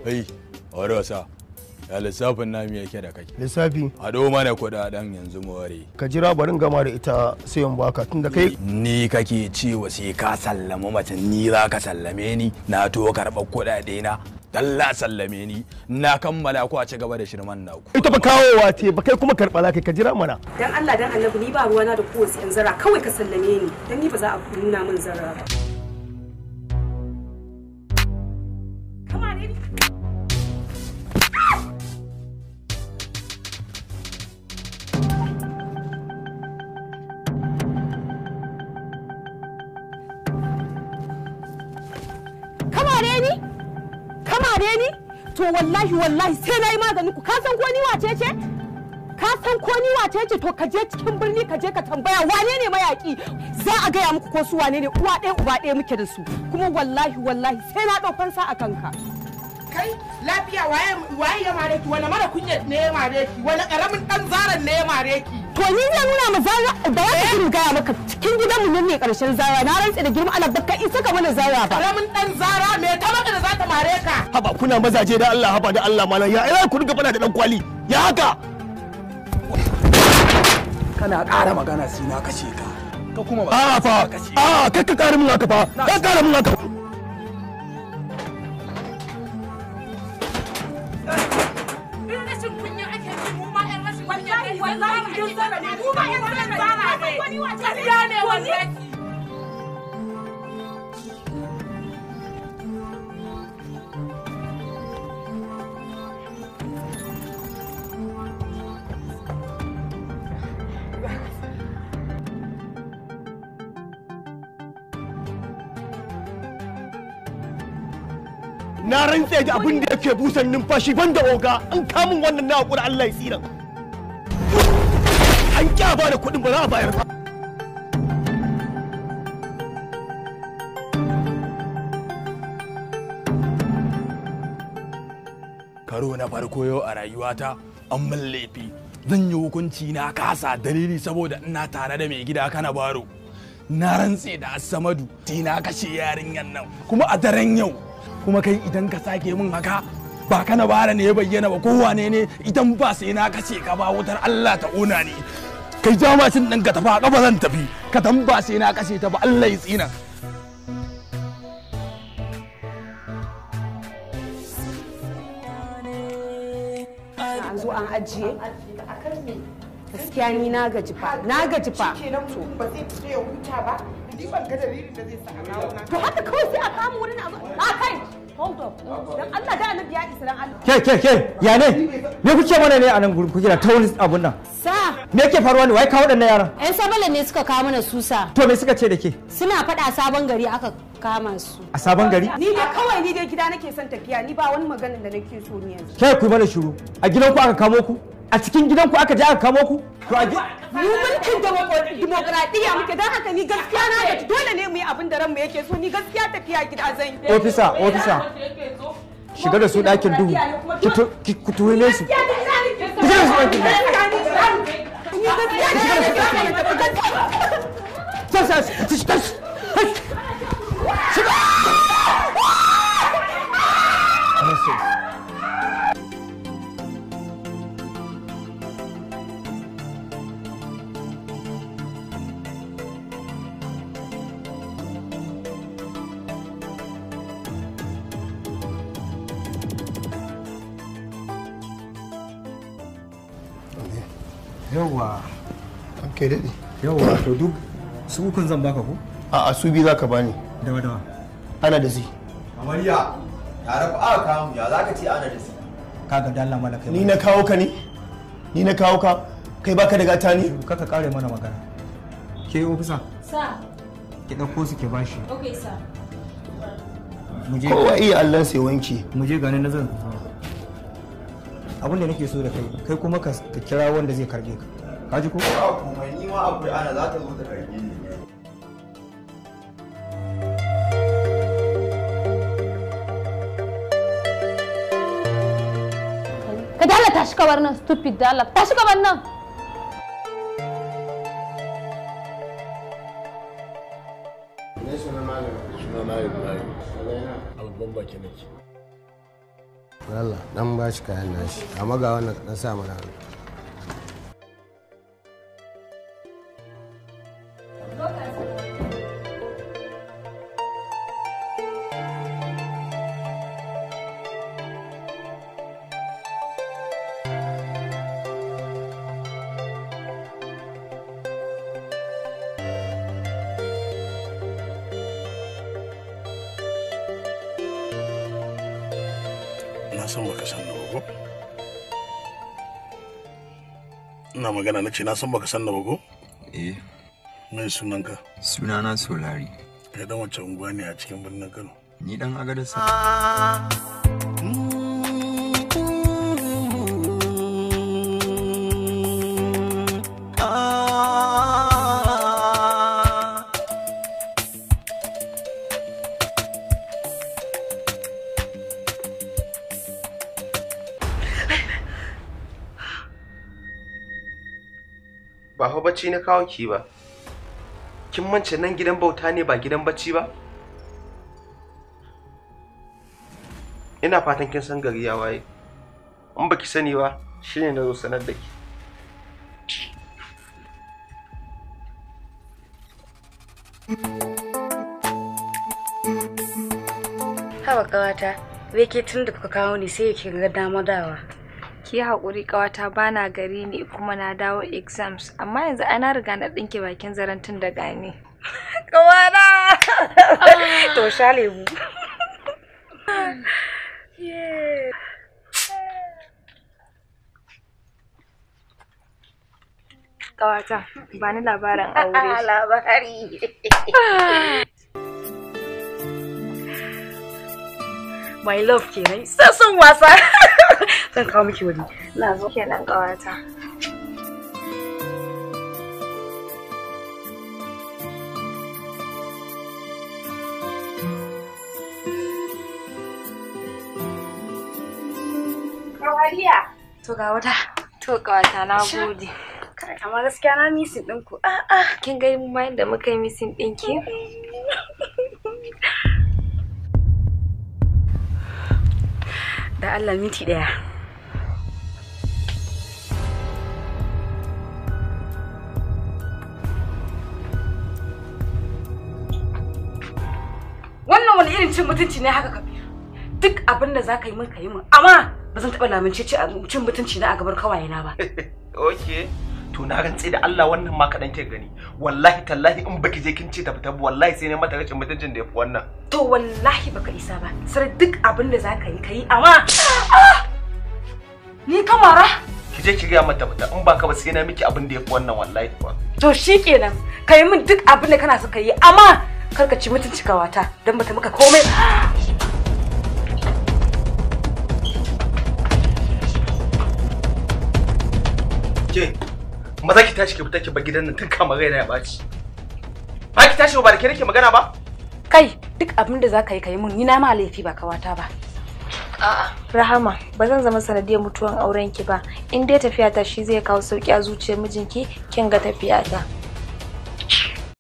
Hey, wasa. Ya lissafin nami yake da kai. Lissafi? Ado mana kudaden yanzu mu ware. Ka jira barin gama da ita sai in baka tunda kai ni kake cewa sai ka sallama mace ni za ka sallame ni na to karɓar kudade na. Dalla sallame ni na kammala ku a ci gaba da shirman naku. Ita ba kawowa ce ba kai kuma karɓa za ka jira mana. Dan Allah dan Annabi ni ba ruwana da kowace yan zara kawai ka sallame ni dan ni ba za a nuna min zara ba. To wallahi wallahi sai nayi maganin ku. Ka san ko ni wace ce? Ka san ko ni wace ce? To ka je cikin birni ka je ka tambaya wane ne mayaki. Za a gaya muku ko su wane ne, uwa ɗaya uba ɗaya muke da su. Kuma wallahi wallahi sai na ɗau fansa a kanka. Kai lafiya waye waye ya mare ki? Wani mara kunya ne ya mare ki? Wani karamin dan zaran ne ya mare ki? To ni zai nuna ma zara ba za ka ji gaya maka cikin gidanmu nan ne karshen zara. Na rantse da girma Allah baka isa ka mana zara ba. Karamin dan zara me ta maka da za ta mare ka? Haba kuna mazaje da Allah, haba da Allah malam, ya ina ku dinga fada da dan kwali ya haka? Kana ƙara magana sai na kashe ka. Ka kuma ba. A fa a kai ka ƙara mun haka fa. Ka ƙara mun haka. Na rantse da abin da yake busan numfashi banda oga an kamun wannan na hakuri Allah ya tsira. An kya ba da kuɗin ba za a bayar ba. Karo na farko yau a rayuwata an min laifi. Zan yi hukunci na kasa dalili saboda ina tare da mai gida kana baro. Na rantse da Asamadu sai na kashe yarinyan nan kuma a daren yau. Kuma kai idan ka sake min haka ba kana bara ne ya bayyana ba kowane ne idan ba sai na kashe ka ba wutar Allah ta ƙona ni. Kai ja mashin ɗin ka tafi a ƙafa zan tafi ka tan ba sai na kashe ta ba Allah ya tsina. An zo an ajiye. Gaskiya ni na gaji fa, na gaji fa. Shikenan mutum ba zai fito ya huta ba. Ni ban ga dalilin da zai sa a kawo na. To haka kawai sai a kama wurin a a kai. Hold up. Dan Allah da Annabi ya isa dan Allah. Ke ke ke ya ne? Me kuke mana ne a nan gurin kuke da taurin abun nan? Sa. Me yake faruwa ne? Wai kawo waɗannan yaran? Ƴan sabala ne suka kawo mana susa. To me suka ce da ke? Suna faɗa sabon gari aka kama su. A sabon gari? Ni dai kawai ni dai gida nake son tafiya, ni ba wani maganin da nake so ni yanzu. Ke ku mana shiru. A gidanku aka kamo ku? A cikin gidanku aka je aka kamo ku? To a mu mulkin dimokuraɗiyya muke don haka ni gaskiya na gaji dole ne mu yi abin da ranmu yake so ni gaskiya tafiya gida zan yi. Ofisa, ofisa. Shiga da su ɗakin duhu. Ki tuhume su. Ki shiga da su ɗakin duhu. Shiga! Yawwa. An kai daɗe. Yawwa, to duk su ukun zan baka ko? A'a, su biyu zaka bani. Dawa dawa. Ana da si. Amarya, tare ku aka kawo ya zaka ce ana da si. Kaga da Allah malaka. Ni na kawo ka ne? Ni na kawo ka? Kai baka da gata ne? Kaka kare mana magana. Ke ofisa? Sa. Ki dauko su ke bashi. Okay, sa. Mu je. Kowa iya Allah sai wanki. Mu je ganin na zan. Abin da nake so da kai, kai kuma ka kira wanda zai karbe ka. Ka ji ko? Ba komai, ni ma akwai ana za ta zo ta karbe ni. Ka dala tashi ka bar nan stupid dala. Tashi ka bar nan. Ne suna malam? Suna na Ibrahim. A babban baki nake. Allah dan ba shi kayan nashi amma ga wannan dan sa mana. Na san baka san ba ko? Ina magana na ce na san baka san ba ko? Eh. Me sunanka? Sunana Solari. Kai dan wace unguwa ne a cikin birnin Kano? Ni dan Agadez. Ba fa bacci na kawo ki ba. Kin mance nan gidan bauta ne ba gidan bacci ba? Ina fatan kin san gari ya waye. In baki sani ba, shine na zo sanar da ki. Haba kawata, wai ke tun da kuka kawo ni sai ki ga dama dawa. Ki haƙuri ƙawata, bana gari ne kuma na dawo exams, amma yanzu ana riga na ɗinke bakin zaren tun daga ni. Kawara! To sha lemu. Ƙawata, ba ni labarin aure. Labari. My love kenan. Sassan wasa. Zan kawo miki wani. Na zo kenan ƙawata. Kawaliya. To ga wata. To ƙawata, na gode. Amma gaskiya na misin ɗinku. A'a, kin ga mu ma yadda muka yi misin ɗinki? Da Allah minti ɗaya. Wannan wani irin cin mutunci ne haka Kabir? Duk abin da za ka yi min ka yi min, amma ba zan taɓa lamunce cin mutunci na a gabar kawayena ba. Okay. To na rantse da Allah wannan ma kaɗan ke gani. Wallahi tallahi in baki je kin ce ta fita wallahi sai ne mata rashin mutuncin da yafi wannan. To wallahi baka isa ba. Sai duk abin da zaka yi kai amma ni kamara ki je ki ga mata fita in baka ba sai na miki abin da yafi wannan wallahi kuwa. To shikenan kai min duk abin da kana so ka yi amma kar ka ci mutunci kawata dan bata maka komai. Ke maza ki tashi ki fita ki bar gidan nan tun kamar raina ya ɓaci. Ba ki tashi ba da ke nake magana ba? Kai duk abin da zaka yi ka yi mun, ni na ma laifi ba kawata ba. A'a, Rahama, ba zan zama sanadiyar mutuwan auren ki ba. In dai tafiya ta shi zai kawo sauki a zuciyar mijinki, kin ga tafiya ta.